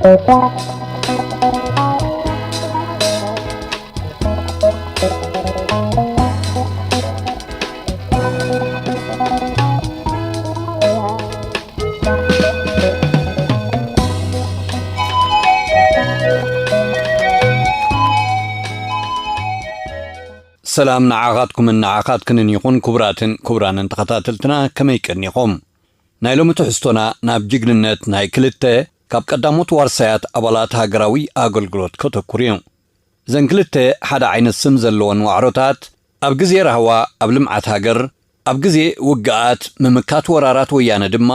ሰላም ንዓኻትኩምን ንዓኻትክንን ይኹን፣ ክቡራትን ክቡራንን ተኸታተልትና፣ ከመይ ቀኒኹም? ናይ ሎሚ ትሕዝቶና ናብ ጅግንነት ናይ ክልተ ካብ ቀዳሞት ዋርሳያት ኣባላት ሃገራዊ ኣገልግሎት ከተኩር እዩ። እዘን ክልተ ሓደ ዓይነት ስም ዘለወን ዋዕሮታት፣ ኣብ ግዜ ራህዋ ኣብ ልምዓት ሃገር፣ ኣብ ግዜ ውግኣት ምምካት ወራራት ወያነ ድማ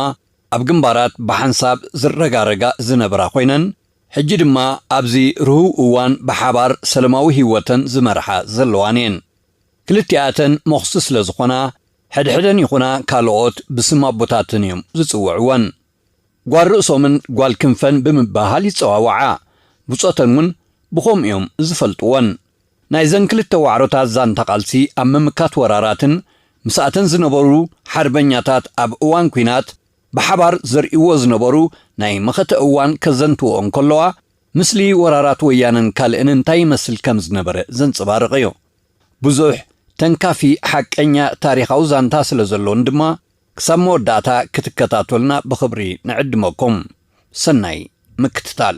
ኣብ ግንባራት ብሓንሳብ ዝረጋረጋ ዝነበራ ኮይነን፣ ሕጂ ድማ ኣብዚ ርሁው እዋን ብሓባር ሰለማዊ ህይወተን ዝመርሓ ዘለዋን እየን። ክልቲኣተን መኹሲ ስለ ዝኾና፣ ሕድሕደን ይኹና ካልኦት ብስም ኣቦታተን እዮም ዝጽውዕወን። ጓል ርእሶምን ጓል ክንፈን ብምብሃል ይጸዋወዓ። ብጾተን እውን ብኸምኡ እዮም ዝፈልጥወን። ናይዘን ክልተ ዋዕሮታት ዛንታ ቃልሲ ኣብ ምምካት ወራራትን ምስኣተን ዝነበሩ ሓርበኛታት ኣብ እዋን ኲናት ብሓባር ዘርእይዎ ዝነበሩ ናይ መኸተ እዋን ከዘንትዎ እንከለዋ፣ ምስሊ ወራራት ወያነን ካልእን እንታይ ይመስል ከም ዝነበረ ዘንጸባርቕ እዩ። ብዙሕ ተንካፊ ሓቀኛ ታሪኻዊ ዛንታ ስለ ዘሎን ድማ፣ ክሳብ መወዳእታ ክትከታተሉና ብኽብሪ ንዕድመኩም። ሰናይ ምክትታል።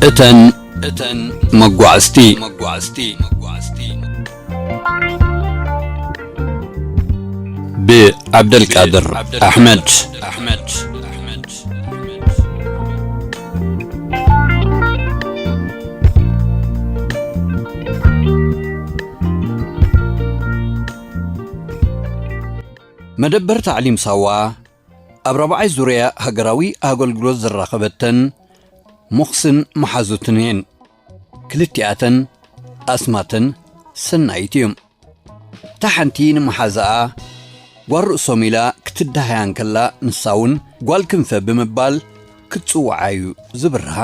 እተን እተን መጓዕዝቲ ብዓብደልቃድር ኣሕመድ። መደበር ታዕሊም ሳዋ ኣብ ራብዓይ ዙርያ ሃገራዊ ኣገልግሎት ዝራኸበተን ምኽስን መሓዙትን እየን። ክልቲኣተን ኣስማተን ሰናይት እዮም። እታ ሓንቲ ንመሓዛኣ ጓል ርእሶም ኢላ ክትደሃያ እንከላ፣ ንሳ እውን ጓል ክንፈ ብምባል ክትጽውዓ እዩ ዝብርሃ።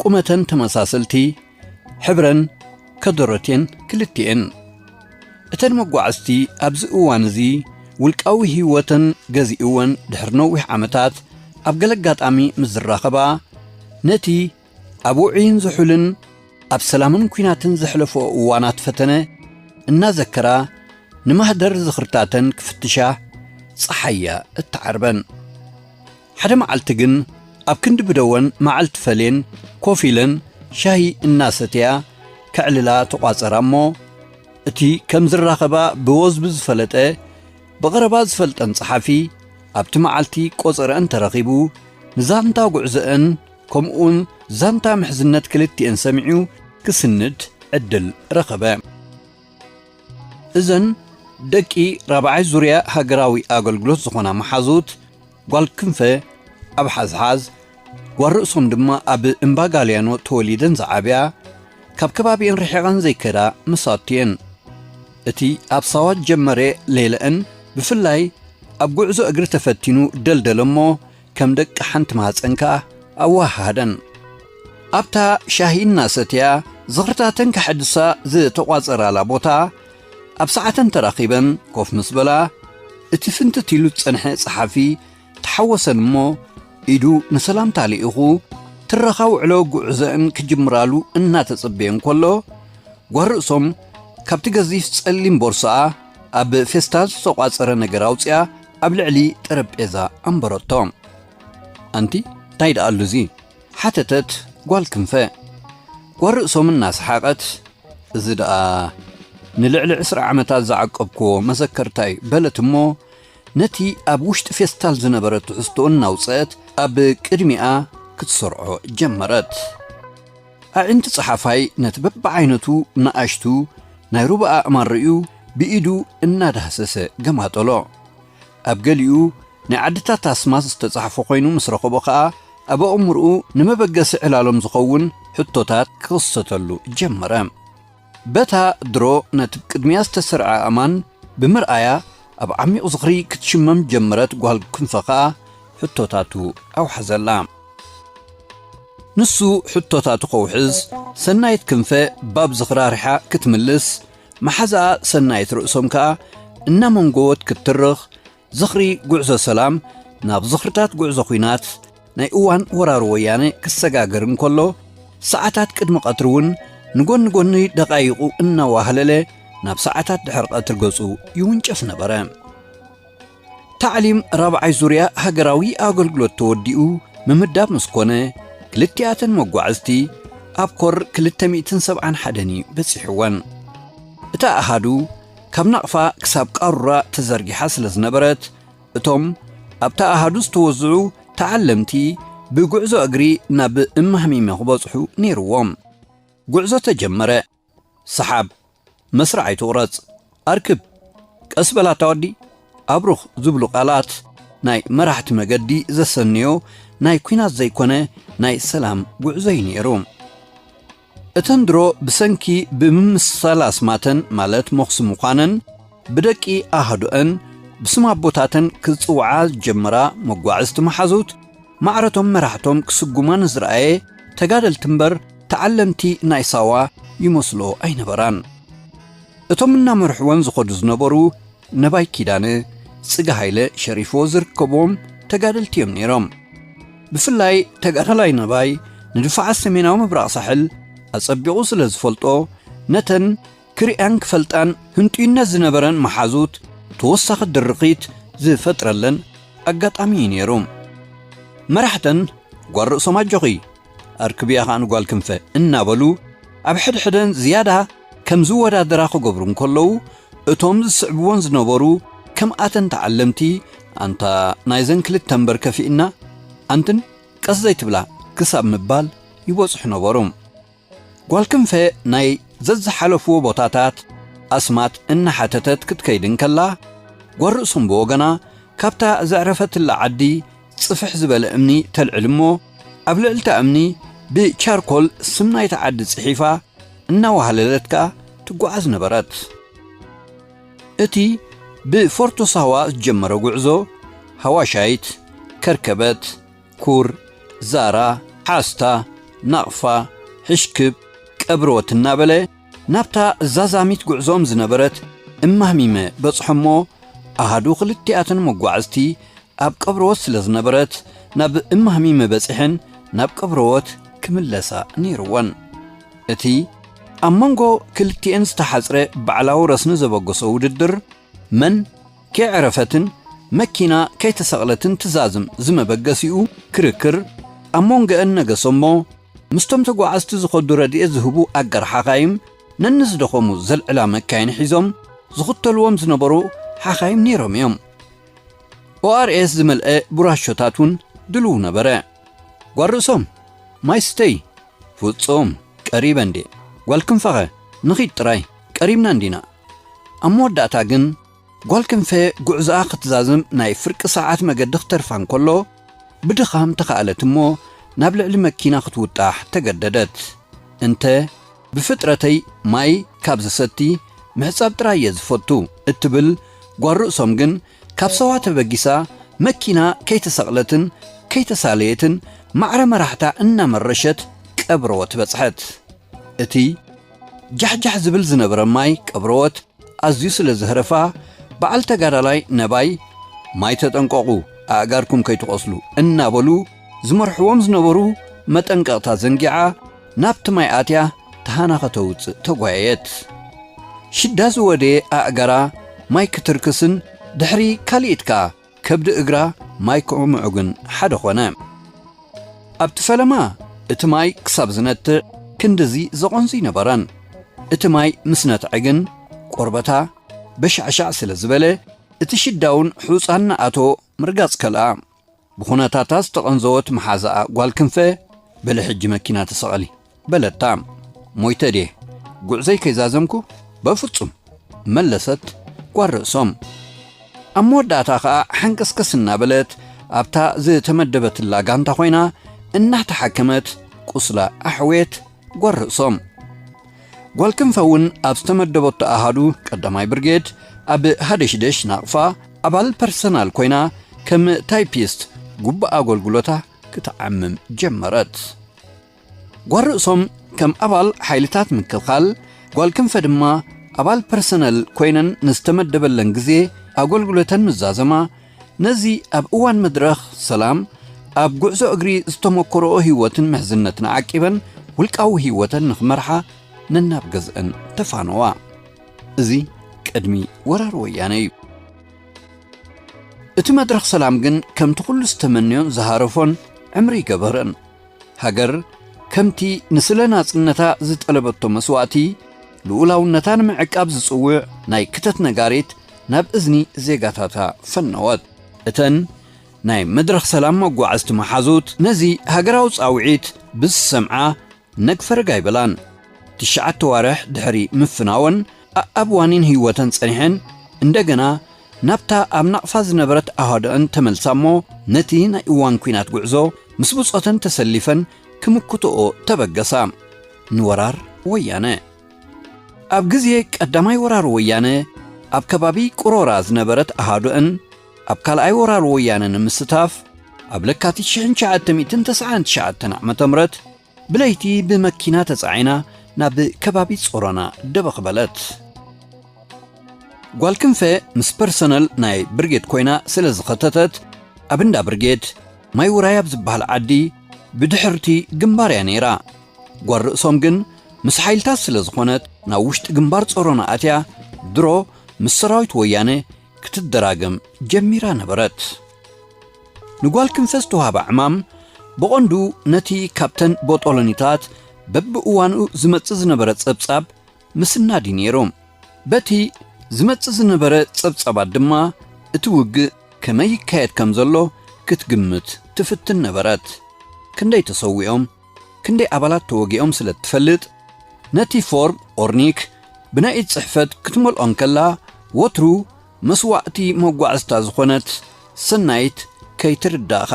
ቁመተን ተመሳሰልቲ፣ ሕብረን ከደሮት እየን ክልቲኤን። እተን መጓዕዝቲ ኣብዚ እዋን እዚ ውልቃዊ ህይወተን ገዚእወን ድሕሪ ነዊሕ ዓመታት ኣብ ገለ ኣጋጣሚ ምስ ዝራኸባ፣ ነቲ ኣብ ውዑይን ዝሑልን ኣብ ሰላምን ኲናትን ዘሕለፎ እዋናት ፈተነ እናዘከራ፣ ንማህደር ዝኽርታተን ክፍትሻ ጸሓይ እያ እትዓርበን። ሓደ መዓልቲ ግን ኣብ ክንዲ ብደወን መዓልቲ ፈልየን ኮፍ ኢለን ሻሂ እናሰተያ ከዕልላ ተቋጸራ እሞ፣ እቲ ከም ዝራኸባ ብወዝቢ ዝፈለጠ፣ ብቐረባ ዝፈልጠን ጸሓፊ ኣብቲ መዓልቲ ቆጸረአን ተረኺቡ፣ ንዛንታ ጉዕዘአን ከምኡውን ዛንታ ምሕዝነት ክልቲኤን ሰሚዑ ክስንድ ዕድል ረኸበ። እዘን ደቂ ራብዓይ ዙርያ ሃገራዊ ኣገልግሎት ዝኾና መሓዙት፣ ጓል ክንፈ ኣብ ሓዝሓዝ፣ ጓል ርእሶም ድማ ኣብ እምባ ጋልያኖ ተወሊደን ዝዓብያ፣ ካብ ከባቢኤን ርሒቐን ዘይከዳ መሳቱቲ እየን። እቲ ኣብ ሳዋ ዝጀመረ ሌለአን፣ ብፍላይ ኣብ ጉዕዞ እግሪ ተፈቲኑ ደልደለ እሞ፣ ከም ደቂ ሓንቲ ማህጸን ከኣ ኣወሃሃደን። ኣብታ ሻሂ እናሰትያ ዝኽርታተን ከሐድሳ ዝተቋጸራላ ቦታ፣ ኣብ ሰዓተን ተራኺበን ኮፍ ምስ በላ፣ እቲ ፍንትት ኢሉ ዝጸንሐ ጸሓፊ ተሓወሰን እሞ፣ ኢዱ ንሰላምታ ልኢኹ፣ ትረኻ ውዕሎ ጉዕዘአን ክጅምራሉ እናተጸበየ እንከሎ፣ ጓል ርእሶም ካብቲ ገዚፍ ጸሊም ቦርሳኣ ኣብ ፌስታል ዝተቋጸረ ነገር ኣውጺኣ ኣብ ልዕሊ ጠረጴዛ ኣንበረቶ። "ኣንቲ፣ እንታይ ደኣ ኣሉ እዚ?" ሓተተት ጓል ክንፈ። ጓል ርእሶም እናሰሓቐት፣ "እዚ ደኣ ንልዕሊ ዕስራ ዓመታት ዝዓቀብክዎ መዘከርታይ" በለት እሞ፣ ነቲ ኣብ ውሽጢ ፌስታል ዝነበረ ትሕዝቶ እናውጽአት ኣብ ቅድሚኣ ክትሰርዖ ጀመረት። ኣዒንቲ ጸሓፋይ ነቲ በብዓይነቱ ንኣሽቱ ናይ ሩባ ኣእማን ርእዩ ብኢዱ እናዳህሰሰ ገማጠሎ። ኣብ ገሊኡ ናይ ዓድታት ኣስማት ዝተጻሕፈ ኮይኑ ምስ ረኸቦ ኸኣ፣ ኣብ ኣእምሮኡ ንመበገሲ ዕላሎም ዝኸውን ሕቶታት ክኽሰተሉ ጀመረ። በታ ድሮ ነቲ ቅድሚያ ዝተሰርዐ ኣእማን ብምርኣያ፣ ኣብ ዓሚቕ ዝኽሪ ክትሽመም ጀመረት። ጓል ክንፈ ኸኣ ሕቶታቱ ኣውሓዘላ። ንሱ ሕቶታቱ ከውሕዝ፣ ሰናይት ክንፈ ባብ ዝኽራ ሪሓ ክትምልስ፣ መሓዛኣ ሰናይት ርእሶም ከኣ እናመንጎወት ክትትርኽ፣ ዝኽሪ ጉዕዞ ሰላም ናብ ዝኽርታት ጉዕዞ ኲናት ናይ እዋን ወራር ወያነ ክሰጋገር እንከሎ፣ ሰዓታት ቅድሚ ቀትሪ እውን ንጎኒ ጎኒ ደቓይቑ እናዋህለለ ናብ ሰዓታት ድሕሪ ቀትሪ ገጹ ይውንጨፍ ነበረ። ታዕሊም ራብዓይ ዙርያ ሃገራዊ ኣገልግሎት ተወዲኡ ምምዳብ ምስ ኮነ፣ ክልቲኣተን መጓዕዝቲ ኣብ ኮር ክልተ ሚእትን ሰብዓን ሓደን እዩ በጺሕወን። እታ ኣሃዱ ካብ ናቕፋ ክሳብ ቃሩራ ተዘርጊሓ ስለ ዝነበረት፣ እቶም ኣብታ ኣሃዱ ዝተወዝዑ ተዓለምቲ ብጉዕዞ እግሪ ናብ እማህሚመ ክበጽሑ ነይርዎም። ጉዕዞ ተጀመረ። ሰሓብ፣ መስርዕ ኣይትቑረጽ፣ ኣርክብ፣ ቀስ በል ኣታ ወዲ፣ ኣብሩኽ ዝብሉ ቃላት ናይ መራሕቲ መገዲ ዘሰንዮ ናይ ኲናት ዘይኮነ ናይ ሰላም ጉዕዞ እዩ ነይሩ። እተን ድሮ ብሰንኪ ብምምስሳል ኣስማተን፣ ማለት መኽሱ ምዃነን፣ ብደቂ ኣሃዱአን ብስም ኣቦታተን ክጽውዓ ዝጀመራ መጓዕዝቲ መሓዙት፣ ማዕረቶም መራሕቶም ክስጉማ ንዝረኣየ ተጋደልቲ እምበር ተዓለምቲ ናይ ሳዋ ይመስሎ ኣይነበራን። እቶም እናመርሕወን ዝኸዱ ዝነበሩ ነባይ ኪዳነ፣ ጽገ ሃይለ፣ ሸሪፎ ዝርከብዎም ተጋደልቲ እዮም ነይሮም። ብፍላይ ተጋዳላይ ነባይ ንድፋዓት ሰሜናዊ ምብራቕ ሳሕል ኣጸቢቑ ስለ ዝፈልጦ፣ ነተን ክርእያን ክፈልጣን ህንጡይነት ዝነበረን መሓዙት ተወሳኺ ድርኺት ዝፈጥረለን ኣጋጣሚ እዩ ነይሩ። መራሕተን ጓል ርእሶም ኣጆኺ፣ ኣርክብያ ኸኣ ንጓል ክንፈ እናበሉ ኣብ ሕድሕደን ዝያዳ ከም ዝወዳደራ ክገብሩ እንከለዉ፣ እቶም ዝስዕብወን ዝነበሩ ከምኣተን ተዓለምቲ፣ ኣንታ ናይዘን ክልተ እምበር ከፊእና፣ ኣንትን ቀስ ዘይትብላ ክሳብ ምባል ይበጽሑ ነበሩ። ጓል ክንፈ ናይ ዘዝሓለፍዎ ቦታታት ኣስማት እናሓተተት ክትከይድ እንከላ፣ ጓል ርእሶም ብወገና ካብታ ዘዕረፈትላ ዓዲ ጽፍሕ ዝበለ እምኒ ተልዕል እሞ፣ ኣብ ልዕልታ እምኒ ብቻርኮል ስም ናይታ ዓዲ ጽሒፋ እናዋህለለት ከኣ ትጓዓዝ ነበረት። እቲ ብፎርቶ ሳዋ ዝጀመረ ጉዕዞ፣ ሃዋሻይት፣ ከርከበት፣ ኩር፣ ዛራ፣ ሓስታ፣ ናቕፋ፣ ሕሽክብ፣ ቀብሮት እናበለ ናብታ ዛዛሚት ጉዕዞኦም ዝነበረት እማህሚመ በጽሖ እሞ፣ ኣሃዱ ክልቲኣተን መጓዕዝቲ ኣብ ቀብሮት ስለ ዝነበረት፣ ናብ እማህሚመ በጺሐን ናብ ቀብሮት ክምለሳ ነይርወን። እቲ ኣብ መንጎ ክልቲኤን ዝተሓጽረ ባዕላዊ ረስኒ ዘበገሶ ውድድር፣ መን ከይዕረፈትን መኪና ከይተሰቕለትን ትዛዝም ዝመበገሲኡ ክርክር፣ ኣብ መንጎአን ነገሰ እሞ፣ ምስቶም ተጓዓዝቲ ዝኸዱ ረድኤት ዝህቡ ኣጋር ሓኻይም፣ ነንዝደኸሙ ዘልዕላ መካይን ሒዞም ዝኽተልዎም ዝነበሩ ሓኻይም ነይሮም እዮም። ኦኣርኤስ ዝመልአ ቡራሾታት እውን ድልው ነበረ። ጓል ርእሶም፣ ማይ ስተይ። ፍጹም፣ ቀሪበ እንዴ። ጓል ክንፈኸ፣ ንኺድ ጥራይ፣ ቀሪብና እንዲና። ኣብ መወዳእታ ግን፣ ጓል ክንፈ ጉዕዞኣ ክትዛዝም ናይ ፍርቂ ሰዓት መገዲ ክተርፋ እንከሎ፣ ብድኻም ተኻእለት እሞ፣ ናብ ልዕሊ መኪና ክትውጣሕ ተገደደት። እንተ ብፍጥረተይ ማይ ካብ ዝሰቲ፣ ምሕጻብ ጥራይ እየ ዝፈቱ እትብል ጓል ርእሶም ግን፣ ካብ ሰዋ ተበጊሳ፣ መኪና ከይተሰቕለትን ከይተሳለየትን፣ ማዕረ መራሕታ እናመረሸት ቀብረወት በጽሐት። እቲ ጃሕጃሕ ዝብል ዝነበረ ማይ ቀብረወት ኣዝዩ ስለ ዝህረፋ፣ በዓል ተጋዳላይ ነባይ፣ "ማይ ተጠንቀቑ፣ ኣእጋርኩም ከይትቖስሉ" እናበሉ ዝመርሕዎም ዝነበሩ መጠንቀቕታ ዘንጊዓ፣ ናብቲ ማይ ኣትያ ተሃና ከተውጽእ ተጓየየት። ሽዳ ዝወደየ ኣእጋራ ማይ ክትርክስን ድሕሪ ካልኢት ከኣ ከብዲ እግራ ማይ ክዕምዑ ግን ሓደ ኾነ። ኣብቲ ፈለማ እቲ ማይ ክሳብ ዝነትዕ ክንድዚ ዘቖንዙ ኣይነበረን። እቲ ማይ ምስ ነትዐ ግን ቆርበታ በሻዕሻዕ ስለ ዝበለ፣ እቲ ሽዳውን ሑጻን እናኣተዎ ምርጋጽ ከልኣ። ብኹነታታ ዝተቐንዘወት መሓዛኣ ጓል ክንፈ፣ "በሊ ሕጂ መኪና ተሰቐሊ" በለታ። "ሞይተ ድየ? ጉዕዘይ ከይዛዘምኩ?" "በፍጹም!" መለሰት ጓል ርእሶም። ኣብ መወዳእታ ኸኣ ሓንቀስቀስ እናበለት ኣብታ ዝተመደበትላ ጋንታ ኾይና እናተሓከመት ቁስላ ኣሕወየት ጓል ርእሶም። ጓል ክንፈ እውን ኣብ ዝተመደበቶ ኣሃዱ ቀዳማይ ብርጌድ ኣብ ሃደሽደሽ ናቕፋ ኣባል ፐርሰናል ኮይና ከም ታይፒስት ግቡእ ኣገልግሎታ ክትዓምም ጀመረት። ጓል ርእሶም ከም ኣባል ሓይልታት ምክልኻል፣ ጓል ክንፈ ድማ ኣባል ፐርሰነል ኮይነን ንዝተመደበለን ግዜ ኣገልግሎተን ምዛዘማ፣ ነዚ ኣብ እዋን መድረኽ ሰላም ኣብ ጉዕዞ እግሪ ዝተመኮረኦ ህይወትን ምሕዝነትን ዓቂበን ውልቃዊ ህይወተን ንኽመርሓ ነናብ ገዝአን ተፋነዋ። እዚ ቅድሚ ወራር ወያነ እዩ። እቲ መድረኽ ሰላም ግን ከምቲ ኩሉ ዝተመንዮን ዝሃረፎን ዕምሪ ይገበረን። ሃገር ከምቲ ንስለ ናጽነታ ዝጠለበቶ መስዋእቲ፣ ልኡላውነታ ንምዕቃብ ዝጽውዕ ናይ ክተት ነጋሪት ናብ እዝኒ ዜጋታታ ፈነወት። እተን ናይ መድረኽ ሰላም መጓዓዝቲ መሓዙት ነዚ ሃገራዊ ጻውዒት ብዝሰምዓ ነግፈርግ ኣይበላን። ትሽዓተ ዋርሕ ድሕሪ ምፍናወን ኣኣብ ዋኒን ህይወተን ጸኒሐን እንደገና ናብታ ኣብ ናቕፋ ዝነበረት ኣሃደአን ተመልሳ እሞ ነቲ ናይ እዋን ኲናት ጉዕዞ ምስ ብጾተን ተሰሊፈን ክምክትኦ ተበገሳ። ንወራር ወያነ። ኣብ ግዜ ቀዳማይ ወራር ወያነ ኣብ ከባቢ ቅሮራ ዝነበረት ኣሃዱአን ኣብ ካልኣይ ወራር ወያነ ንምስታፍ ኣብ ለካቲት ሽሕን ትሽዓተ ሚእትን ተስዓን ትሽዓተን ዓመተ ምህረት ብለይቲ ብመኪና ተጻዒና ናብ ከባቢ ጾሮና ደበኽ በለት። ጓል ክንፈ ምስ ፐርሰነል ናይ ብርጌድ ኮይና ስለ ዝኸተተት ኣብ እንዳ ብርጌድ ማይ ውራይ ኣብ ዝበሃል ዓዲ ብድሕርቲ ግንባር እያ ነይራ። ጓል ርእሶም ግን ምስ ሓይልታት ስለ ዝኾነት ናብ ውሽጢ ግንባር ጾሮና ኣትያ ድሮ ምስ ሰራዊት ወያነ ክትደራገም ጀሚራ ነበረት። ንጓል ክንፈ ዝተዋህባ ዕማም ብቐንዱ ነቲ ካብተን ቦጦሎኒታት በብእዋኑ ዝመጽእ ዝነበረ ጸብጻብ ምስናድ እዩ ነይሩ። በቲ ዝመጽእ ዝነበረ ጸብጻባት ድማ እቲ ውግእ ከመይ ይካየድ ከም ዘሎ ክትግምት ትፍትን ነበረት። ክንደይ ተሰዊኦም፣ ክንደይ ኣባላት ተወጊኦም ስለ እትፈልጥ፣ ነቲ ፎርም ኦርኒክ ብናይ ኢድ ጽሕፈት ክትመልኦ እንከላ፣ ወትሩ መስዋእቲ መጓዕዝታ ዝኾነት ሰናይት ከይትርዳእኻ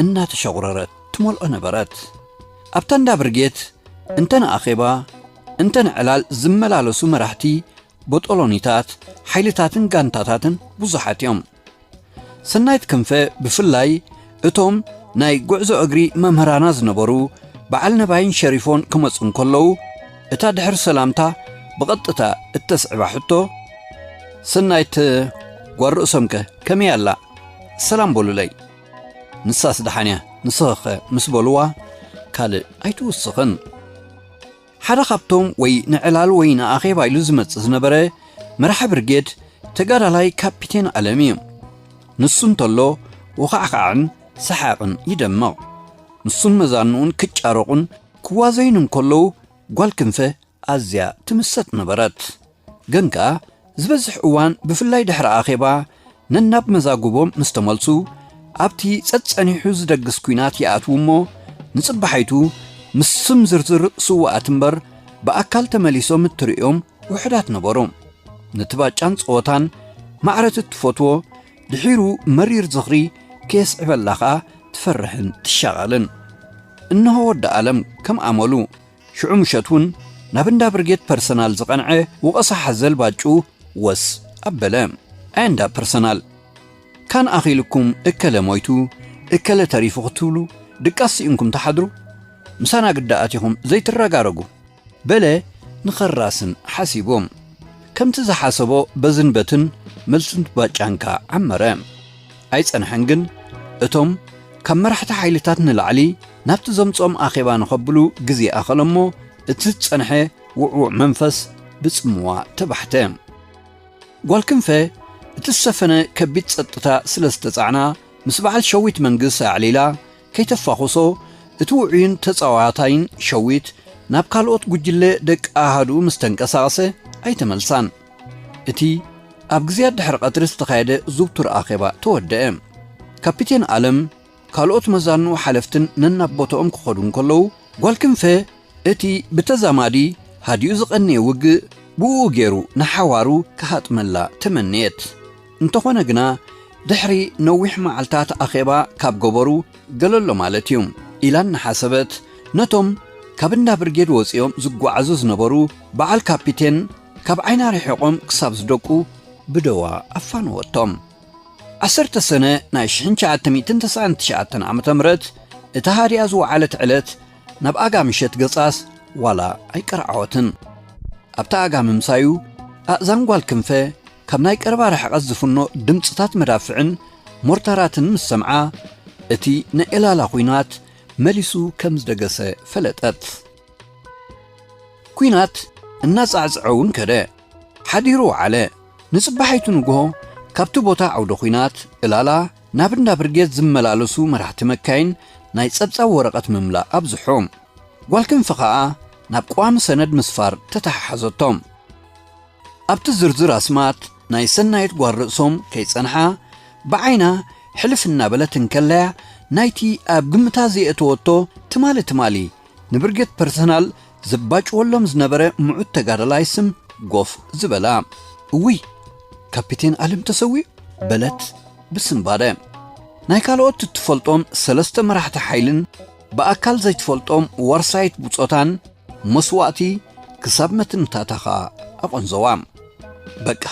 እናተሸቑረረት ትመልኦ ነበረት። ኣብታ እንዳ ብርጌት እንተ ንኣኼባ እንተ ንዕላል ዝመላለሱ መራሕቲ ቦጦሎኒታት፣ ሓይልታትን ጋንታታትን ብዙሓት እዮም። ሰናይት ክንፈ ብፍላይ እቶም ናይ ጉዕዞ እግሪ መምህራና ዝነበሩ በዓል ነባይን ሸሪፎን ክመጹ እንከለዉ፣ እታ ድሕሪ ሰላምታ ብቐጥታ እተስዕባ ሕቶ፣ "ሰናይት ጓል ርእሶምከ ከመይ ኣላ? ሰላም በሉለይ። ንሳስ ደሓን እያ፣ ንስኺኸ?" ምስ በልዋ፣ ካልእ ኣይትውስኽን። ሓደ ካብቶም ወይ ንዕላል ወይ ንኣኼባ ኢሉ ዝመጽእ ዝነበረ መራሒ ብርጌድ ተጋዳላይ ካፒቴን ኣለም እዩ። ንሱ እንተሎ ወኻዕኻዕን ሰሓቕን ይደምቕ። ንሱን መዛንኡን ክጫረቑን ክዋዘዩን እንከለዉ ጓል ክንፈ ኣዝያ ትምሰጥ ነበረት። ግን ከኣ ዝበዝሕ እዋን ብፍላይ ድሕሪ ኣኼባ ነናብ መዛግቦም ምስ ተመልሱ፣ ኣብቲ ጸጸኒሑ ዝደግስ ኲናት ይኣትዉ እሞ፣ ንጽባሒቱ ምስ ስም ዝርዝር ስዉኣት እምበር ብኣካል ተመሊሶም እትርእዮም ውሑዳት ነበሩ። ነቲ ባጫን ጸወታን ማዕረት እትፈትዎ፣ ድሒሩ መሪር ዝኽሪ ከየስዕበላ ኸኣ ትፈርሕን ትሻቐልን። እንሆ ወዲ ኣለም ከም ኣመሉ፣ ሽዑ ምሸት እውን ናብ እንዳ ብርጌድ ፐርሰናል ዝቐንዐ ወቐሳ ሓዘል ባጩ ወስ ኣበለ። ኣይ እንዳ ፐርሰናል፣ ካን ኣኺልኩም እከለ ሞይቱ፣ እከለ ተሪፉ ክትብሉ ድቃስ ስኢንኩም ትሓድሩ? ምሳና ግዳ ኣቲኹም ዘይትረጋረጉ? በለ ንኸራስን ሓሲቡ። ከምቲ ዝሓሰቦ በዝን በትን መልስን ባጫንካ ዓመረ። ኣይጸንሐን ግን፣ እቶም ካብ መራሕቲ ሓይልታት ንላዕሊ ናብቲ ዘምጽኦም ኣኼባ ንኸብሉ ግዜ ኣኸለሞ፣ እቲ ዝጸንሐ ውዕዉዕ መንፈስ ብጽምዋ ተባሕተ። ጓል ክንፈ እቲ ዝሰፈነ ከቢድ ጸጥታ ስለ ዝተጻዕና፣ ምስ በዓል ሸዊት መንግስ ኣዕሊላ ከይተፋኹሶ፣ እቲ ውዑይን ተጻዋታይን ሸዊት ናብ ካልኦት ጉጅለ ደቂ ኣሃዱ ምስ ተንቀሳቐሰ ኣይተመልሳን። እቲ ኣብ ግዜያት ድሕሪ ቀትሪ ዝተኻየደ ዝውቱር ኣኼባ ተወደአ። ካፒቴን ኣለም ካልኦት መዛንኡ ሓለፍትን ነናብ ቦታኦም ክኸዱ እንከለዉ፣ ጓል ክንፈ እቲ ብተዛማዲ ሃዲኡ ዝቐነየ ውግእ ብኡ ገይሩ ንሓዋሩ ክሃጥመላ ተመነየት። እንተኾነ ግና፣ ድሕሪ ነዊሕ መዓልታት ኣኼባ ካብ ገበሩ ገለሎ ማለት እዩ ኢላ እናሓሰበት፣ ነቶም ካብ እንዳ ብርጌድ ወጺኦም ዝጓዓዙ ዝነበሩ በዓል ካፒቴን ካብ ዓይና ርሒቖም ክሳብ ዝደቁ ብደዋ ኣፋነወቶም። ዓሰርተ ሰነ ናይ ሽሕን ትሽዓተ ሚእትን ተስዓን ትሽዓተን ዓመተ ምህረት እታ ሃዲኣ ዝወዓለት ዕለት ናብ ኣጋ ምሸት ገጻስ ዋላ ኣይቀርዓወትን። ኣብታ ኣጋ ምምሳዩ ኣእዛን ጓል ክንፈ ካብ ናይ ቀረባ ርሕቐት ዝፍኖ ድምጽታት መዳፍዕን ሞርታራትን ምስ ሰምዓ፣ እቲ ናይ ዕላላ ኲናት መሊሱ ከም ዝደገሰ ፈለጠት። ኲናት እናጻዕጽዐ እውን ከደ። ሓዲሩ ወዓለ። ንጽባሒቱ ንግሆ ካብቲ ቦታ ዓውደ ኲናት ዕላላ ናብ እንዳ ብርጌድ ዝመላለሱ መራሕቲ መካይን ናይ ጸብጻብ ወረቐት ምምላእ ኣብዝሑ። ጓል ክንፈ ኸኣ ናብ ቀዋሚ ሰነድ ምስፋር ተተሓሓዘቶም። ኣብቲ ዝርዝር ኣስማት ናይ ሰናይት ጓል ርእሶም ከይጸንሓ፣ ብዓይና ሕልፍ እናበለት እንከለያ፣ ናይቲ ኣብ ግምታ ዘየእተወቶ ትማሊ ትማሊ ንብርጌድ ፐርሰናል ዘባጭወሎም ዝነበረ ምዑት ተጋዳላይ ስም ጎፍ ዝበላ። "እውይ፣ ካፒቴን ኣለም ተሰዊኡ?" በለት ብስንባደ። ናይ ካልኦት እትፈልጦም ሰለስተ መራሕቲ ሓይልን ብኣካል ዘይትፈልጦም ዋርሳይት ብጾታን መስዋእቲ ክሳብ መትንታታ ኸኣ ኣቖንዘዋ። "በቃ፣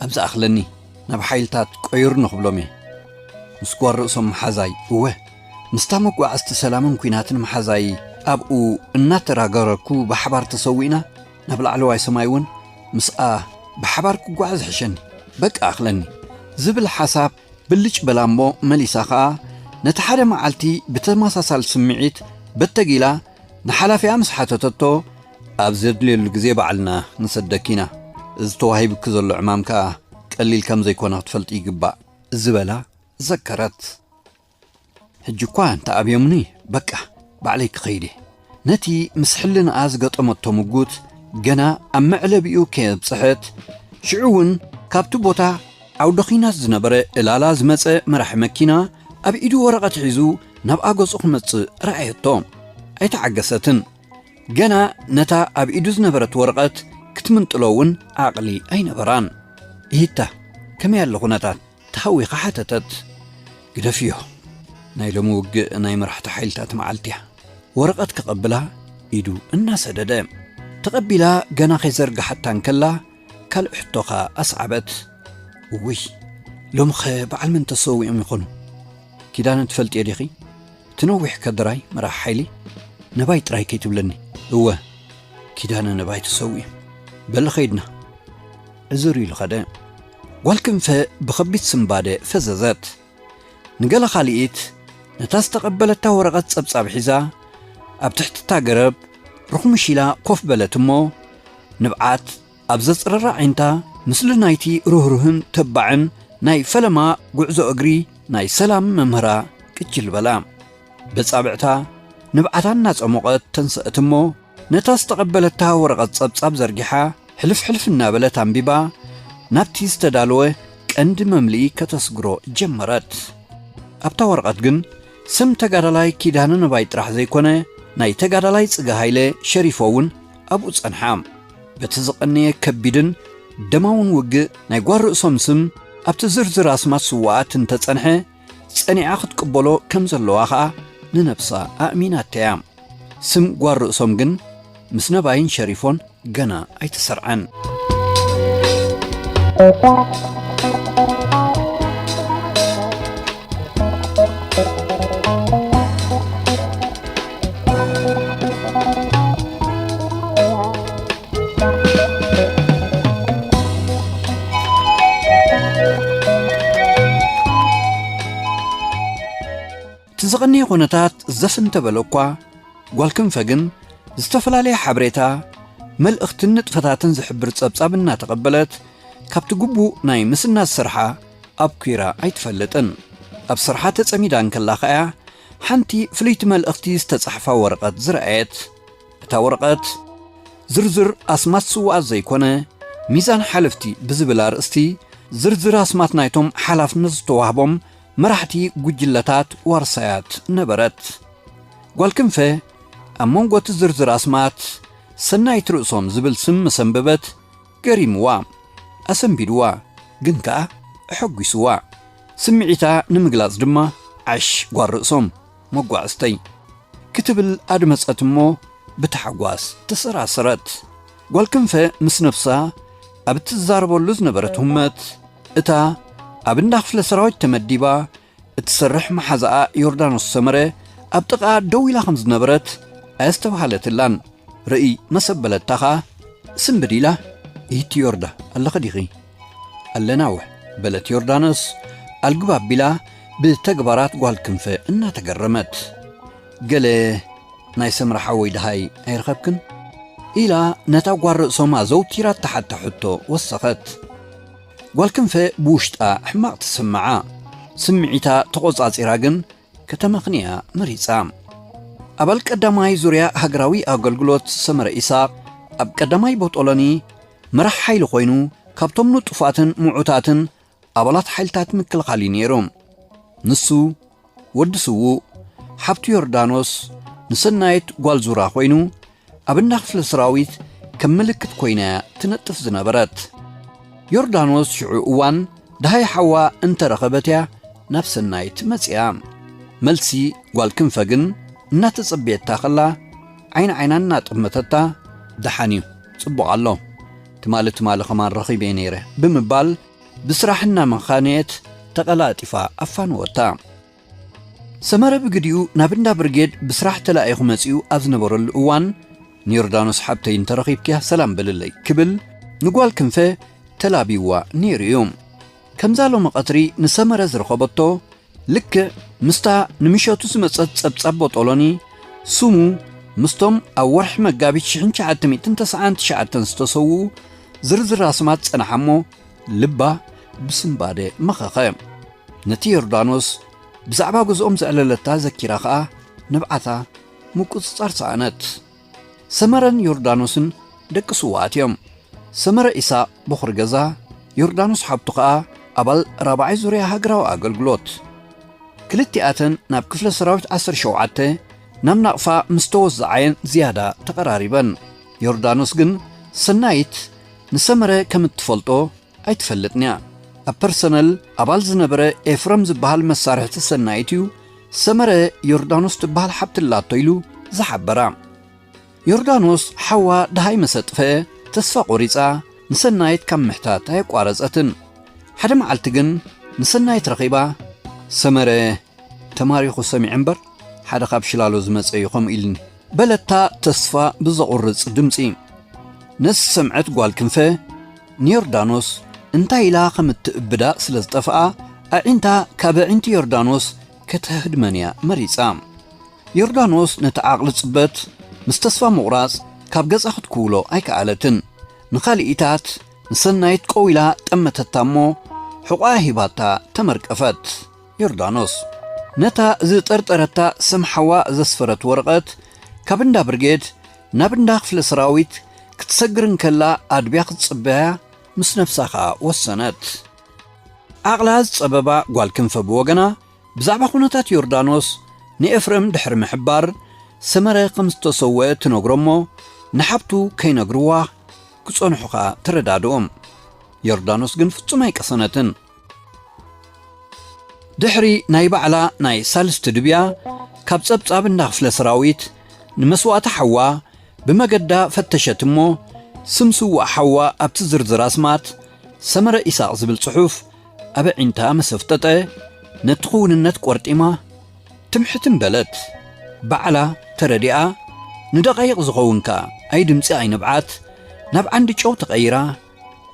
ኣብ ዝኣኽለኒ ናብ ሓይልታት ቀይሩ ንኽብሎም እየ። ምስ ጓል ርእሶም መሓዛይ፣ እወ፣ ምስታ መጓዓዝቲ ሰላምን ኲናትን መሓዛይ ኣብኡ እናተራገረኩ ብሓባር ተሰዊእና፣ ናብ ላዕለዋይ ሰማይ እውን ምስኣ ብሓባር ክጓዓዝ ሕሸኒ። በቃ፣ ኣኽለኒ" ዝብል ሓሳብ ብልጭ በላ እሞ መሊሳ ኸኣ ነቲ ሓደ መዓልቲ ብተመሳሳሊ ስምዒት በተጊላ ንሓላፊኣ ምስ ሓተተቶ፣ "ኣብ ዘድልየሉ ግዜ ባዕልና ንሰደኪ ኢና። እዚ ተዋሂቡኪ ዘሎ ዕማም ከኣ ቀሊል ከም ዘይኮነ ክትፈልጢ ይግባእ" ዝበላ ዘከረት። ሕጂ እኳ እንተ ኣብዮምኒ፣ በቃ፣ ባዕለይ ክኸይድ እየ። ነቲ ምስ ሕልናኣ ዝገጠመቶ ምጉት ገና ኣብ መዕለቢኡ ከየብጽሐት፣ ሽዑ እውን ካብቲ ቦታ ዓውደ ኲናት ዝነበረ ዕላላ ዝመጸ መራሒ መኪና ኣብ ኢዱ ወረቐት ሒዙ ናብኣ ገጹ ክመጽእ ረኣየቶ። ኣይተዓገሰትን። ገና ነታ ኣብ ኢዱ ዝነበረት ወረቐት ክትምንጥሎ እውን ዓቕሊ ኣይነበራን። "ይሂታ፣ ከመይ ኣሎ ኩነታት?" ተሃዊኻ ሓተተት። "ግደፍዮ፣ ናይ ሎሚ ውግእ ናይ መራሕቲ ሓይልታት መዓልቲ እያ።" ወረቐት ከቐብላ ኢዱ እናሰደደ። ተቐቢላ ገና ከይዘርግሓታ እንከላ ካልእ ሕቶኻ ኣስዓበት። "እውይ፣ ሎምኸ በዓል መን ተሰዊኦም ይኾኑ? ኪዳነ ትፈልጥዮ ዲኺ? እቲ ነዊሕ ከድራይ መራሒ ሓይሊ ነባይ ጥራይ ከይትብለኒ።" "እወ፣ ኪዳነ ነባይ ተሰዊኡ። በሊ ኸይድና።" ዕዝር ኢሉ ኸደ። ጓል ክንፈ ብኸቢድ ስንባደ ፈዘዘት። ንገለ ካልኢት ነታ ዝተቐበለታ ወረቐት ጸብጻብ ሒዛ ኣብ ትሕቲ እታ ገረብ ርኹምሽ ኢላ ኮፍ በለት እሞ፣ ንብዓት ኣብ ዘጽረራ ኣዒንታ ምስሊ ናይቲ ርህሩህን ተባዕን ናይ ፈለማ ጉዕዞ እግሪ ናይ ሰላም መምህራ ቅጅል በላ። በጻብዕታ ንብዓታ እናጸሞቐት ተንሰአት እሞ፣ ነታ ዝተቐበለታ ወረቐት ጸብጻብ ዘርጊሓ፣ ሕልፍ ሕልፍ እናበለት ኣንቢባ፣ ናብቲ ዝተዳለወ ቀንዲ መምልኢ ከተስግሮ ጀመረት። ኣብታ ወረቐት ግን ስም ተጋዳላይ ኪዳነ ነባይ ጥራሕ ዘይኮነ፣ ናይ ተጋዳላይ ጽገ ሃይለ ሸሪፎ እውን ኣብኡ ጸንሓ። በቲ ዝቐነየ ከቢድን ደማውን ውግእ ናይ ጓል ርእሶም ስም ኣብቲ ዝርዝር ኣስማት ስዉኣት እንተጸንሐ፣ ጸኒዓ ክትቅበሎ ከም ዘለዋ ኸኣ ንነብሳ ኣእሚናተያ። ስም ጓል ርእሶም ግን ምስ ነባይን ሸሪፎን ገና ኣይተሰርዐን። እቲ ዝቐነየ ኩነታት ዘፍ እንተበለ እኳ፣ ጓል ክንፈ ግን ዝተፈላለየ ሓበሬታ፣ መልእኽትን ንጥፈታትን ዝሕብር ጸብጻብ እናተቐበለት፣ ካብቲ ግቡእ ናይ ምስናድ ስርሓ ኣብኲራ ኣይትፈልጥን። ኣብ ስርሓ ተጸሚዳ እንከላ ኸኣ፣ ሓንቲ ፍልይቲ መልእኽቲ ዝተጻሕፋ ወረቐት ዝረኣየት። እታ ወረቐት፣ ዝርዝር ኣስማት ስዉኣት ዘይኮነ፣ ሚዛን ሓለፍቲ ብዝብል ኣርእስቲ፣ ዝርዝር ኣስማት ናይቶም ሓላፍነት ዝተዋህቦም መራሕቲ ጉጅለታት ዋርሳያት ነበረት። ጓል ክንፈ፣ ኣብ መንጎ እቲ ዝርዝር ኣስማት፣ ሰናይት ርእሶም ዝብል ስም ምስ ኣንበበት፣ ገሪምዋ፣ ኣሰንቢድዋ፣ ግን ከኣ ኣሐጒስዋ። ስምዒታ ንምግላጽ ድማ፣ "ዓሽ ጓል ርእሶም፣ መጓዕዝተይ" ክትብል ኣድመጸት እሞ፣ ብታሕጓስ ተሰራሰረት። ጓል ክንፈ ምስ ነብሳ ኣብ እትዛረበሉ ዝነበረት ህመት፣ እታ ኣብ እንዳ ክፍለ ሰራዊት ተመዲባ እትሰርሕ መሓዛኣ ዮርዳኖስ ሰመረ ኣብ ጥቓ ደው ኢላ ከም ዝነበረት ኣየስተብሃለትላን። ርእይ መሰበለታ ኸኣ ስምብድ ኢላ፣ "ይህቲ ዮርዳ፣ ኣለኺ ዲኺ?" "ኣለና ኣውሕ" በለት ዮርዳኖስ ኣልግብ ኣቢላ ብተግባራት ጓል ክንፈ እናተገረመት። "ገለ ናይ ሰምራ ሓወይ ደሃይ ኣይረኸብክን?" ኢላ ነታ ጓል ርእሶም ኣዘውቲራ እተሓታ ሕቶ ወሰኸት። ጓል ክንፈ ብውሽጣ ሕማቕ ተሰምዓ። ስምዒታ ተቖጻጺራ ግን ከተመኽንያ መሪጻ። ኣባል ቀዳማይ ዙርያ ሃገራዊ ኣገልግሎት ሰመረ ኢሳቕ ኣብ ቀዳማይ ቦጦሎኒ መራሕ ሓይሊ ኮይኑ ካብቶም ንጡፋትን ምዑታትን ኣባላት ሓይልታት ምክልኻል እዩ ነይሩ። ንሱ ወዲ ስዉእ ሓብቱ ዮርዳኖስ ንሰናይት ጓል ዙራ ኮይኑ ኣብ እንዳ ክፍለ ሰራዊት ከም ምልክት ኮይና እያ ትነጥፍ ዝነበረት። ዮርዳኖስ ሽዑ እዋን ደሃይ ሓዋ እንተረኸበት እያ ናብ ሰናይት መጺኣ። መልሲ ጓል ክንፈ ግን እናተጸበየታ ከላ ዓይኒ ዓይና እናጠመተታ፣ "ደሓን እዩ፣ ጽቡቕ ኣሎ። ትማሊ ትማሊ ከማን ረኺበ ነይረ" ብምባል ብስራሕ እናመኻነየት ተቐላጢፋ ኣፋነወታ። ሰመረ ብግዲኡ ናብ እንዳ ብርጌድ ብስራሕ ተላኢኹ መጺኡ ኣብ ዝነበረሉ እዋን፣ "ንዮርዳኖስ ሓብተይ እንተረኺብክያ ሰላም በልለይ" ክብል ንጓል ክንፈ ተላቢዋ ነይሩ እዩ። ከምዛ ሎሚ ቀትሪ ንሰመረ ዝረኸበቶ፣ ልክዕ ምስታ ንምሸቱ ዝመጸት ጸብጻብ ቦጦሎኒ፣ ስሙ ምስቶም ኣብ ወርሒ መጋቢት ሽሕን ትሽዓተ ሚእትን ተስዓን ትሽዓተን ዝተሰውኡ ዝርዝር ኣስማት ጸንሓ እሞ፣ ልባ ብስንባደ መኸኸ። ነቲ ዮርዳኖስ ብዛዕባ ገዝኦም ዘዕለለታ ዘኪራ ኸኣ ንብዓታ ምቁጽጻር ሰኣነት። ሰመረን ዮርዳኖስን ደቂ ስውኣት እዮም። ሰመረ ኢሳቕ በኹሪ ገዛ፣ ዮርዳኖስ ሓብቱ ኸኣ ኣባል ራብዓይ ዙርያ ሃገራዊ ኣገልግሎት። ክልቲኣተን ናብ ክፍለ ሰራዊት ዓሰርተ ሸውዓተ ናብ ናቕፋ ምስ ተወዛዓየን ዝያዳ ተቐራሪበን። ዮርዳኖስ ግን ሰናይት ንሰመረ ከም እትፈልጦ ኣይትፈልጥን እያ። ኣብ ፐርሰነል ኣባል ዝነበረ ኤፍረም ዝበሃል መሳርሕቲ ሰናይት እዩ ሰመረ ዮርዳኖስ ትበሃል ሓብቲ ኣላቶ ኢሉ ዝሓበራ። ዮርዳኖስ ሓዋ ደሃይ መሰጥፈ ተስፋ ቆሪጻ ንሰናይት ካብ ምሕታት ኣየቋረጸትን። ሓደ መዓልቲ ግን ንሰናይት ረኺባ፣ "ሰመረ ተማሪኹ ሰሚዐ እምበር ሓደ ካብ ሽላሎ ዝመጸ እዩ ከምኡ ኢልኒ" በለታ ተስፋ ብዘቑርጽ ድምጺ። ነዚ ዝሰምዐት ጓል ክንፈ ንዮርዳኖስ እንታይ ኢላ ከም እትእብዳ ስለ ዝጠፍኣ፣ ኣዒንታ ካብ ኣዒንቲ ዮርዳኖስ ከተህድመን እያ መሪጻ። ዮርዳኖስ ነቲ ዓቕሊ ጽበት ምስ ተስፋ ምቑራጽ ካብ ገጻ ክትክውሎ ኣይከኣለትን። ንኻልኢታት ንሰናይት ቀው ኢላ ጠመተታ እሞ፣ ሕቖኣ ሂባታ ተመርቀፈት። ዮርዳኖስ ነታ ዝጠርጠረታ ስም ሓዋ ዘስፈረት ወረቐት ካብ እንዳ ብርጌድ ናብ እንዳ ክፍለ ሰራዊት ክትሰግር እንከላ ኣድብያ ክትጽበያ ምስ ነብሳ ኸኣ ወሰነት። ዓቕላ ዝጸበባ ጓል ክንፈ ብወገና፣ ብዛዕባ ኩነታት ዮርዳኖስ ንኤፍሬም ድሕሪ ምሕባር፣ ሰመረ ከም ዝተሰወአ ትነግሮ እሞ፣ ንሓብቱ ከይነግርዋ ክጸንሑ ኸኣ ተረዳድኦም። ዮርዳኖስ ግን ፍጹም ኣይቀሰነትን። ድሕሪ ናይ ባዕላ ናይ ሳልስቲ ድብያ፣ ካብ ጸብጻብ እንዳ ክፍለ ሰራዊት ንመስዋእቲ ሓዋ ብመገዳ ፈተሸት እሞ፣ ስም ስዋእ ሓዋ ኣብቲ ዝርዝር ኣስማት ሰመረ ኢሳቕ ዝብል ጽሑፍ ኣብ ኣዒንታ መሰፍጠጠ፣ ነቲ ክውንነት ቆርጢማ ትምሕትም በለት። ባዕላ ተረዲኣ፣ ንደቓይቕ ዝኸውን ከኣ ኣይ ድምጺ ኣይ ንብዓት፣ ናብ ዓንዲ ጨው ተቐይራ፣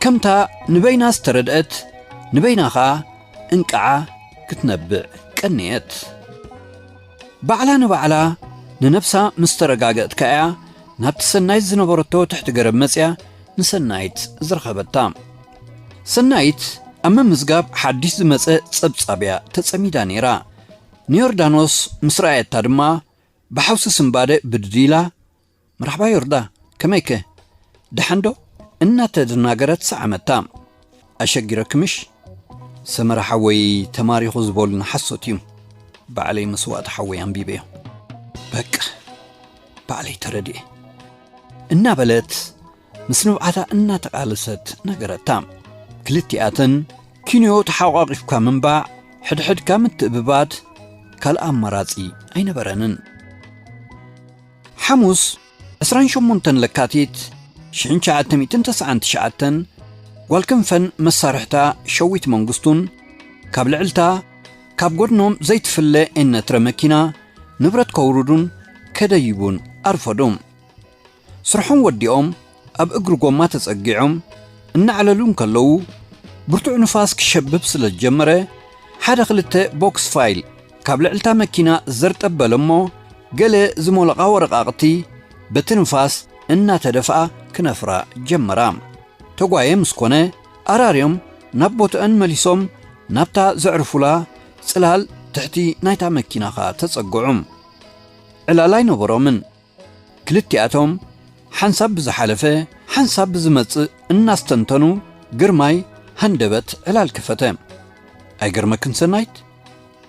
ከምታ ንበይና ዝተረድአት፣ ንበይና ኸኣ እንቃዓ ክትነብዕ ቀንየት። ባዕላ ንባዕላ ንነብሳ ምስ ተረጋገእትካ እያ ናብቲ ሰናይት ዝነበረቶ ትሕቲ ገረብ መጽያ ንሰናይት ዝረኸበታ። ሰናይት ኣብ ምምዝጋብ ሓድሽ ዝመጸ ጸብጻብ እያ ተጸሚዳ ነይራ። ንዮርዳኖስ ምስ ረኣየታ ድማ ብሓውሲ ስንባደ ብድድ ኢላ፣ "መርሓባ ዮርዳ፣ ከመይከ? ደሓን ዶ?" እናተደናገረት ሰዓመታ። "ኣሸጊረኪ ምሽ? ሰመረ ሓወይ ተማሪኹ ዝበሉኒ ሓሶት እዩ። ባዕለይ መስዋእቲ ሓወይ ኣንቢበዮ። በቃ፣ ባዕለይ ተረዲኤ" እናበለት ምስ ንብዓታ እናተቓለሰት ነገረታ። ክልቲኣተን ኪንዮ ተሓቋቒፍካ ምንባዕ፣ ሕድሕድካ ምትእብባድ ካልእ ኣማራጺ ኣይነበረንን። ሓሙስ ዕስራን ሸሞንተን ለካቲት ሽሕን ትሽዓተ ሚእትን ተስዓን ትሽዓተን፣ ጓል ክንፈን መሳርሕታ ሸዊት መንግስቱን ካብ ልዕልታ ካብ ጎድኖም ዘይትፍለ ኤነትረ መኪና ንብረት ከውርዱን ከደይቡን ኣርፈዱ። ስርሖም ወዲኦም ኣብ እግሪ ጎማ ተጸጊዖም እናዕለሉ እንከለዉ፣ ብርቱዕ ንፋስ ክሸብብ ስለ ዝጀመረ፣ ሓደ ክልተ ቦክስ ፋይል ካብ ልዕልታ መኪና ዘርጠበለ እሞ፣ ገለ ዝሞለቓ ወረቓቕቲ በቲ ንፋስ እናተደፍኣ ክነፍራ ጀመራ። ተጓየ ምስ ኮነ፣ ኣራርዮም ናብ ቦትአን መሊሶም ናብታ ዘዕርፉላ ጽላል ትሕቲ ናይታ መኪና ኸኣ ተጸግዑ። ዕላል ኣይነበሮምን። ክልቲኣቶም ሓንሳብ ብዝሓለፈ ሓንሳብ ብዝመጽእ እናስተንተኑ፣ ግርማይ ሃንደበት ዕላል ከፈተ። "ኣይገርመክን ሰናይት?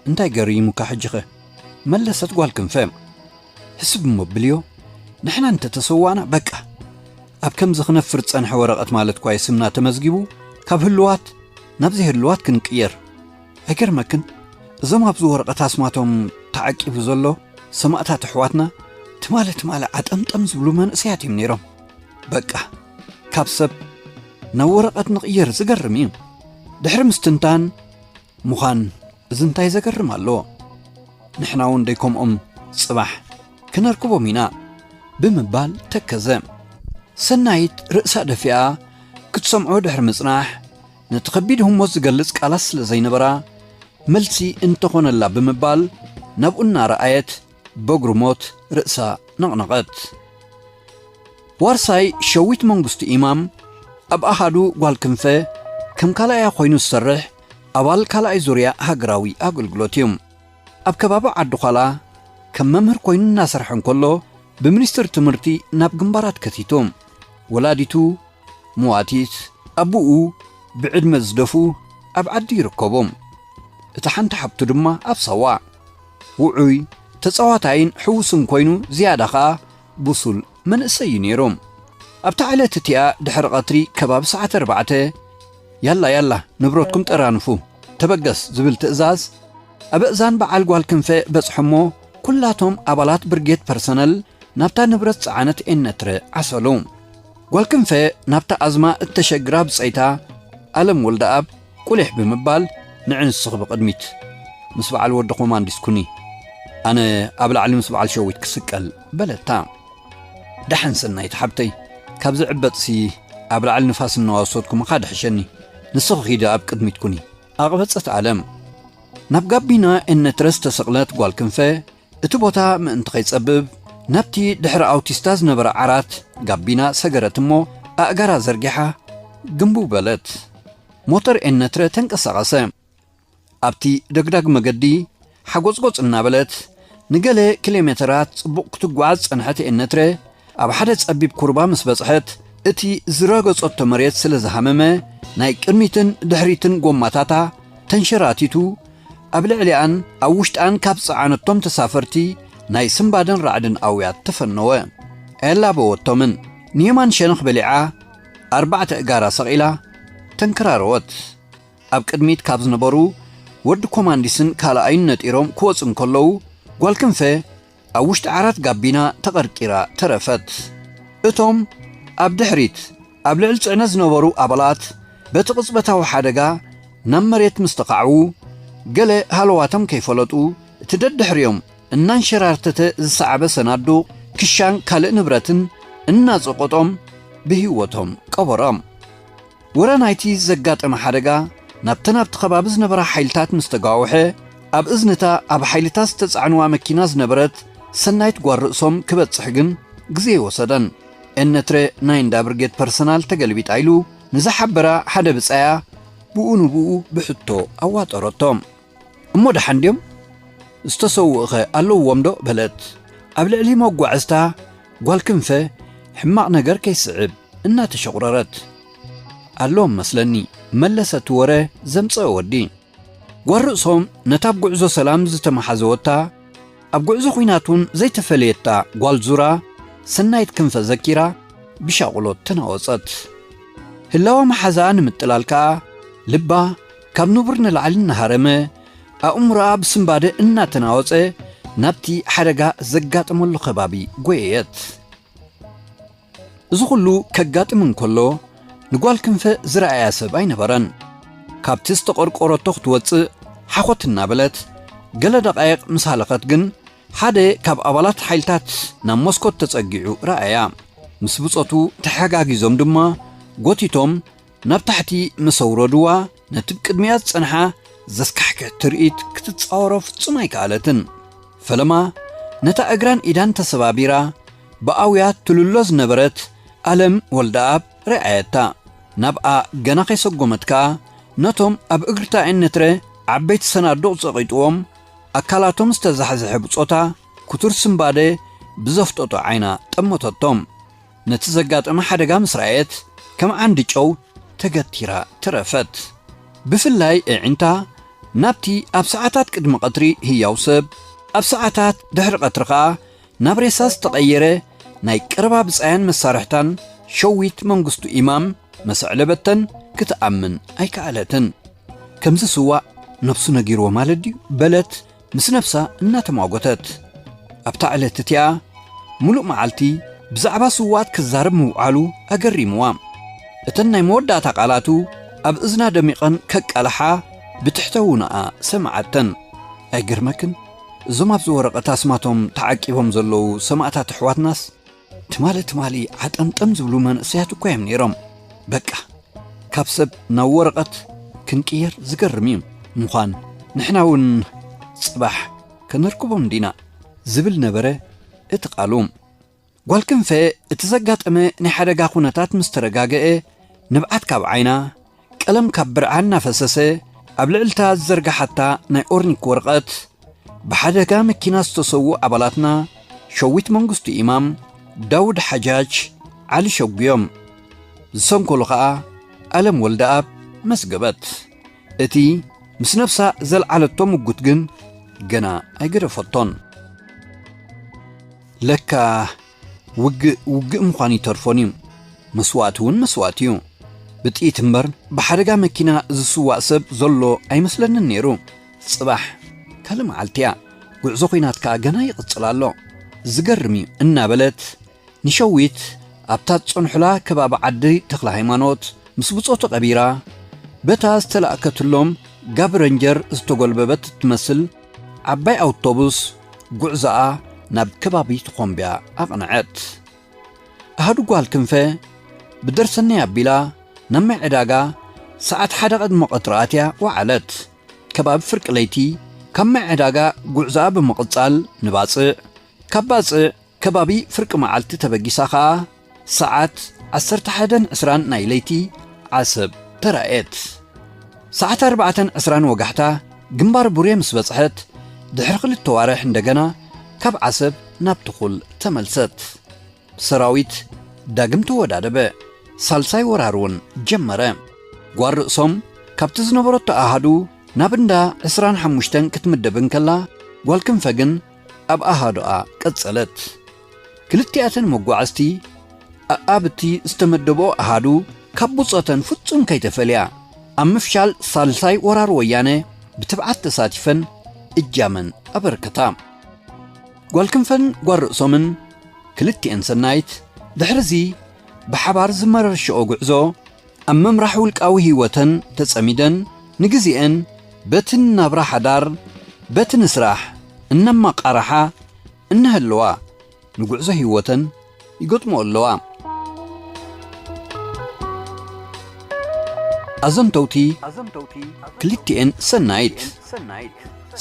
እንታይ ገሪሙካ ሕጂኸ?" መለሰት ጓል ክንፈ። "ሕስብ እሞ ብልዮ፣ ንሕና እንተተሰዋእና በቃ፣ ኣብ ከምዚ ክነፍር ዝጸንሐ ወረቐት ማለት እኳ እዩ ስምና ተመዝጊቡ፣ ካብ ህልዋት ናብ ዘይህልዋት ክንቅየር። ኣይገርመክን? እዞም ኣብዚ ወረቐት ኣስማቶም ተዓቂቡ ዘሎ ሰማእታት ኣሕዋትና ትማሊ ትማሊ ዓጠምጠም ዝብሉ መንእሰያት እዮም ነይሮም። በቃ፣ ካብ ሰብ ናብ ወረቐት ንቕየር፣ ዝገርም እዩ። ድሕሪ ምስትንታን ምዃን፣ እዚ እንታይ ዘገርም ኣለዎ? ንሕና እውን ደይከምኦም ጽባሕ ክነርክቦም ኢና" ብምባል ተከዘ። ሰናይት ርእሳ ደፊኣ ክትሰምዖ ድሕሪ ምጽናሕ፣ ነቲ ከቢድ ህሞት ዝገልጽ ቃላት ስለ ዘይነበራ፣ መልሲ እንተኾነላ ብምባል ናብኡ እናረኣየት በግርሞት ርእሳ ነቕነቐት። ዋርሳይ ሸዊት መንግስቱ ኢማም ኣብ ኣሃዱ ጓል ክንፈ ከም ካልኣያ ኮይኑ ዝሰርሕ ኣባል ካልኣይ ዙርያ ሃገራዊ ኣገልግሎት እዩ። ኣብ ከባቢ ዓዲ ዃላ ከም መምህር ኮይኑ እናሰርሐ እንከሎ፣ ብሚኒስትሪ ትምህርቲ ናብ ግንባራት ከቲቱ። ወላዲቱ ምዋቲት፣ ኣቦኡ ብዕድመ ዝደፍኡ ኣብ ዓዲ ይርከቡ። እታ ሓንቲ ሓብቱ ድማ ኣብ ሳዋ። ውዑይ፣ ተጻዋታይን ሕዉስን ኮይኑ፣ ዝያዳ ኸኣ ብሱል መንእሰይ እዩ ነይሩ። ኣብታ ዕለት እቲኣ ድሕሪ ቐትሪ ከባቢ ሰዓት ኣርባዕተ፣ "ያላ ያላ፣ ንብረትኩም ጠራንፉ፣ ተበገስ" ዝብል ትእዛዝ ኣብ እእዛን በዓል ጓል ክንፈ በጽሐ እሞ፣ ኩላቶም ኣባላት ብርጌድ ፐርሰነል ናብታ ንብረት ጸዓነት ኤነትረ ዓሰሉ። ጓል ክንፈ ናብታ ኣዝማ እተሸግራ ብጸይታ ኣለም ወልደኣብ ቁሊሕ ብምባል፣ "ንዒ ንስኺ ብቕድሚት ምስ በዓል ወዲ ኮማንዲስ ኩኒ፣ ኣነ ኣብ ላዕሊ ምስ በዓል ሸዊት ክስቀል" በለታ። "ደሓን ሰናይት ሓብተይ፣ ካብዚ ዕበጥሲ ኣብ ላዕሊ ንፋስ እናወሰድኩ ምኻድ ሕሸኒ፣ ንስኺ ኺዲ ኣብ ቅድሚት ኩኒ" ኣቕበጸት ኣለም። ናብ ጋቢና ኤነትረ ዝተሰቕለት ጓል ክንፈ፣ እቲ ቦታ ምእንቲ ከይጸብብ፣ ናብቲ ድሕሪ ኣውቲስታ ዝነበረ ዓራት ጋቢና ሰገረት እሞ፣ ኣእጋራ ዘርጊሓ ግንቡ በለት። ሞተር ኤነትረ ተንቀሳቐሰ። ኣብቲ ደግዳግ መገዲ ሓጎጽጎጽ እናበለት ንገለ ኪሎ ሜተራት ጽቡቕ ክትጓዓዝ ጸንሐት። ኤነትረ ኣብ ሓደ ጸቢብ ኩርባ ምስ በጽሐት፣ እቲ ዝረገጾቶ መሬት ስለ ዝሃመመ፣ ናይ ቅድሚትን ድሕሪትን ጎማታታ ተንሸራቲቱ፣ ኣብ ልዕሊኣን ኣብ ውሽጣን ካብ ጸዓነቶም ተሳፈርቲ ናይ ስምባደን ራዕድን ኣውያት ተፈነወ። ኣየላበወቶምን። ንየማን ሸነኽ በሊዓ፣ ኣርባዕተ እጋራ ሰቒላ ተንከራረወት። ኣብ ቅድሚት ካብ ዝነበሩ ወዲ ኮማንዲስን ካልኣይን ነጢሮም ክወጹ እንከለዉ፣ ጓል ክንፈ ኣብ ውሽጢ ዓራት ጋቢና ተቐርቂራ ተረፈት። እቶም ኣብ ድሕሪት ኣብ ልዕሊ ጽዕነት ዝነበሩ ኣባላት በቲ ቅጽበታዊ ሓደጋ ናብ መሬት ምስ ተኻዕዉ፣ ገለ ሃለዋቶም ከይፈለጡ፣ እቲ ደድሕሪኦም እናንሸራርተተ ዝሰዓበ ሰናዱቕ፣ ክሻን ካልእ ንብረትን እናጸቐጦም ብህይወቶም ቀበሮም። ወረ ናይቲ ዘጋጠመ ሓደጋ ናብተን ኣብቲ ከባቢ ዝነበራ ሓይልታት ምስ ተጋውሐ፣ ኣብ እዝንታ ኣብ ሓይልታት ዝተጻዕንዋ መኪና ዝነበረት ሰናይት ጓል ርእሶም ክበጽሕ ግን ግዜ ኣይወሰደን። ኤነትረ ናይ እንዳ ብርጌድ ፐርሰናል ተገልቢጣ ኢሉ ንዝሓበራ ሓደ ብጻያ ብኡ ንብኡ ብሕቶ ኣዋጠረቶ። "እሞ ደሓን ድዮም? ዝተሰውኡኸ ኣለውዎም ዶ?" በለት። ኣብ ልዕሊ መጓዕዝታ ጓል ክንፈ ሕማቕ ነገር ከይስዕብ እናተሸቑረረት። "ኣለዎም መስለኒ" መለሰ እቲ ወረ ዘምጸአ ወዲ። ጓል ርእሶም ነታ ኣብ ጉዕዞ ሰላም ዝተመሓዘወታ፣ ኣብ ጉዕዞ ኲናት እውን ዘይተፈለየታ ጓል ዙራ ሰናይት ክንፈ ዘኪራ ብሻቑሎት ተናወጸት። ህላወ መሓዛኣ ንምጥላል ከኣ ልባ ካብ ንቡር ንላዕሊ እናሃረመ፣ ኣእምሮኣ ብስንባደ እናተናወጸ ናብቲ ሓደጋ ዘጋጠመሉ ከባቢ ጐየየት። እዚ ኩሉ ከጋጥም እንከሎ፣ ንጓል ክንፈ ዝረኣያ ሰብ ኣይነበረን። ካብቲ ዝተቐርቆረቶ ክትወጽእ ሓኾት እናበለት፣ ገለ ደቓይቕ ምስ ሃለኸት ግን፣ ሓደ ካብ ኣባላት ሓይልታት ናብ መስኮት ተጸጊዑ ረኣያ። ምስ ብጾቱ ተሓጋጊዞም ድማ፣ ጎቲቶም ናብ ታሕቲ ምስ ኣውረድዋ፣ ነቲ ብቅድሚኣ ዝጸንሓ ዘስካሕክሕ ትርኢት ክትጻወሮ ፍጹም ኣይከኣለትን። ፈለማ ነታ እግራን ኢዳን ተሰባቢራ ብኣውያ ትልሎ ዝነበረት ኣለም ወልደኣብ ረኣየታ። ናብኣ ገና ከይሰጎመት ከኣ ነቶም ኣብ እግርታ ኤነትረ ዓበይቲ ሰናዱቕ ጸቒጥዎም ኣካላቶም ዝተዛሕዝሐ ብጾታ ክቱር ስምባደ ብዘፍጠጦ ዓይና ጠመተቶም። ነቲ ዘጋጠመ ሓደጋ ምስ ረኣየት ከም ዓንዲ ጨው ተገቲራ ተረፈት። ብፍላይ ኣዒንታ ናብቲ ኣብ ሰዓታት ቅድሚ ቀትሪ ህያው ሰብ፣ ኣብ ሰዓታት ድሕሪ ቀትሪ ከኣ ናብ ሬሳ ዝተቐየረ ናይ ቀረባ ብጻያን መሳርሕታን ሸዊት መንግስቱ ኢማም መሰዕለበተን ክትኣምን ኣይከኣለትን። ከምዚ ስዋእ ነብሱ ነጊርዎ ማለት ድዩ? በለት ምስ ነብሳ እናተሟጎተት። ኣብታ ዕለት እቲኣ ምሉእ መዓልቲ ብዛዕባ ስዋኣት ክዛረብ ምውዓሉ ኣገሪምዋ። እተን ናይ መወዳእታ ቃላቱ ኣብ እዝና ደሚቐን ከቃልሓ ብትሕተ ውኖኣ ሰምዓተን። ኣይገርመክን? እዞም ኣብዚ ወረቐት ኣስማቶም ተዓቂቦም ዘለዉ ሰማእታት ኣሕዋትናስ ትማሊ ትማሊ ዓጠምጠም ዝብሉ መንእሰያት እኮ እዮም ነይሮም። በቃ፣ ካብ ሰብ ናብ ወረቐት ክንቅየር ዝገርም እዩ። ምዃን ንሕና እውን ጽባሕ ከነርክቦም ዲና ዝብል ነበረ እቲ ቃሉ። ጓል ክንፈ እቲ ዘጋጠመ ናይ ሓደጋ ኩነታት ምስ ተረጋገአ፣ ንብዓት ካብ ዓይና፣ ቀለም ካብ ብርዓ እናፈሰሰ፣ ኣብ ልዕልታ ዝዘርጋሓታ ናይ ኦርኒክ ወረቐት፣ ብሓደጋ መኪና ዝተሰዉ ኣባላትና ሸዊት መንግስቱ ኢማም፣ ዳውድ ሓጃጅ፣ ዓሊ ሸጉ እዮም። ዝሰንከሉ ኸኣ ኣለም ወልደኣብ መዝገበት። እቲ ምስ ነብሳ ዘልዓለቶ ምጉት ግን ገና ኣይገደፈቶን። ለካ ውግእ ውግእ ምዃን ይተርፎን እዩ። መስዋእቲ እውን መስዋእቲ እዩ። ብጥይት እምበር ብሓደጋ መኪና ዝስዋእ ሰብ ዘሎ ኣይመስለንን ነይሩ። ጽባሕ ካልእ መዓልቲ እያ። ጉዕዞ ኲናት ከኣ ገና ይቕጽል ኣሎ። ዝገርም እዩ እናበለት ንሸዊት ኣብታ ዝጸንሑላ ከባቢ ዓዲ ተኽለ ሃይማኖት ምስ ብጾቱ ቀቢራ፣ በታ ዝተላእከትሎም ጋብ ረንጀር ዝተጎልበበት እትመስል ዓባይ ኣውቶቡስ ጉዕዞኣ ናብ ከባቢ ተኾምብያ ኣቕንዐት። ኣሃዱ ጓል ክንፈ ብደርሰናይ ኣቢላ ናብ ማይ ዕዳጋ ሰዓት ሓደ ቅድሚ ቀትሪ ኣትያ ወዓለት። ከባቢ ፍርቂ ለይቲ ካብ ማይ ዕዳጋ ጉዕዞኣ ብምቕጻል ንባጽዕ፣ ካብ ባጽዕ ከባቢ ፍርቂ መዓልቲ ተበጊሳ ኸኣ ሰዓት ዓሰርተ ሓደን ዕስራን ናይ ለይቲ ዓሰብ ተራእየት። ሰዓት ኣርባዕተን ዕስራን ወጋሕታ ግንባር ቡሬ ምስ በጽሐት፣ ድሕሪ ክልተ ዋርሕ እንደገና ካብ ዓሰብ ናብ ትኹል ተመልሰት። ሰራዊት ዳግም ተወዳደበ። ሳልሳይ ወራር እውን ጀመረ። ጓል ርእሶም ካብቲ ዝነበረቶ ኣሃዱ ናብ እንዳ ዕስራን ሓሙሽተን ክትምደብ እንከላ፣ ጓል ክንፈ ግን ኣብ ኣሃዱኣ ቀጸለት። ክልቲኣተን መጓዕዝቲ ኣኣብ እቲ ዝተመደብኦ ኣሃዱ ካብ ብጾተን ፍጹም ከይተፈልያ፣ ኣብ ምፍሻል ሳልሳይ ወራር ወያነ ብትብዓት ተሳቲፈን እጃመን ኣበርከታ። ጓል ክንፈን ጓል ርእሶምን ክልቲኤን ሰናይት ድሕርዚ ብሓባር ዝመረርሽኦ ጉዕዞ ኣብ ምምራሕ ውልቃዊ ህይወተን ተጸሚደን ንግዜኤን በቲ ናብራ ሓዳር በቲ ንስራሕ እናማቓርሓ እናሃለዋ ንጉዕዞ ህይወተን ይገጥምኦ ኣለዋ። ኣዘንተውቲ ክልቲኤን ሰናይት፣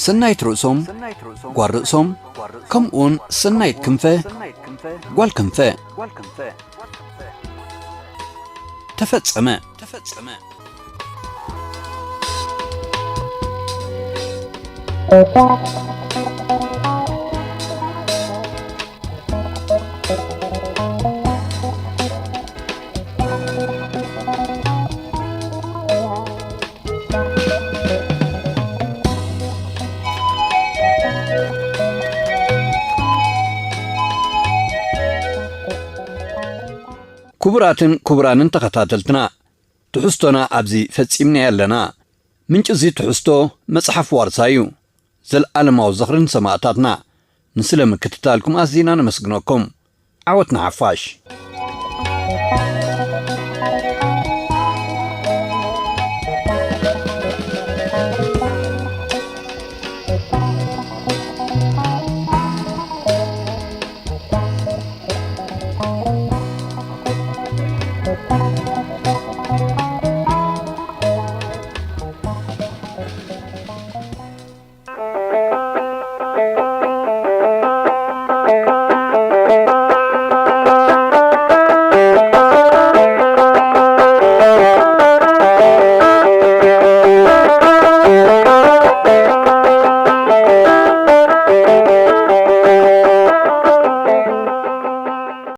ሰናይት ርእሶም፣ ጓል ርእሶም፣ ከምኡውን ሰናይት ክንፈ፣ ጓል ክንፈ። ተፈጸመ። ክቡራትን ክቡራንን ተኸታተልትና፣ ትሕዝቶና ኣብዚ ፈጺምናዮ ኣለና። ምንጪ እዚ ትሕዝቶ መጽሓፍ ዋርሳይ እዩ። ዘለኣለማዊ ዝኽሪ ንሰማእታትና። ንስለ ምክትታልኩም ኣዚና ነመስግነኩም። ዓወት ንሓፋሽ።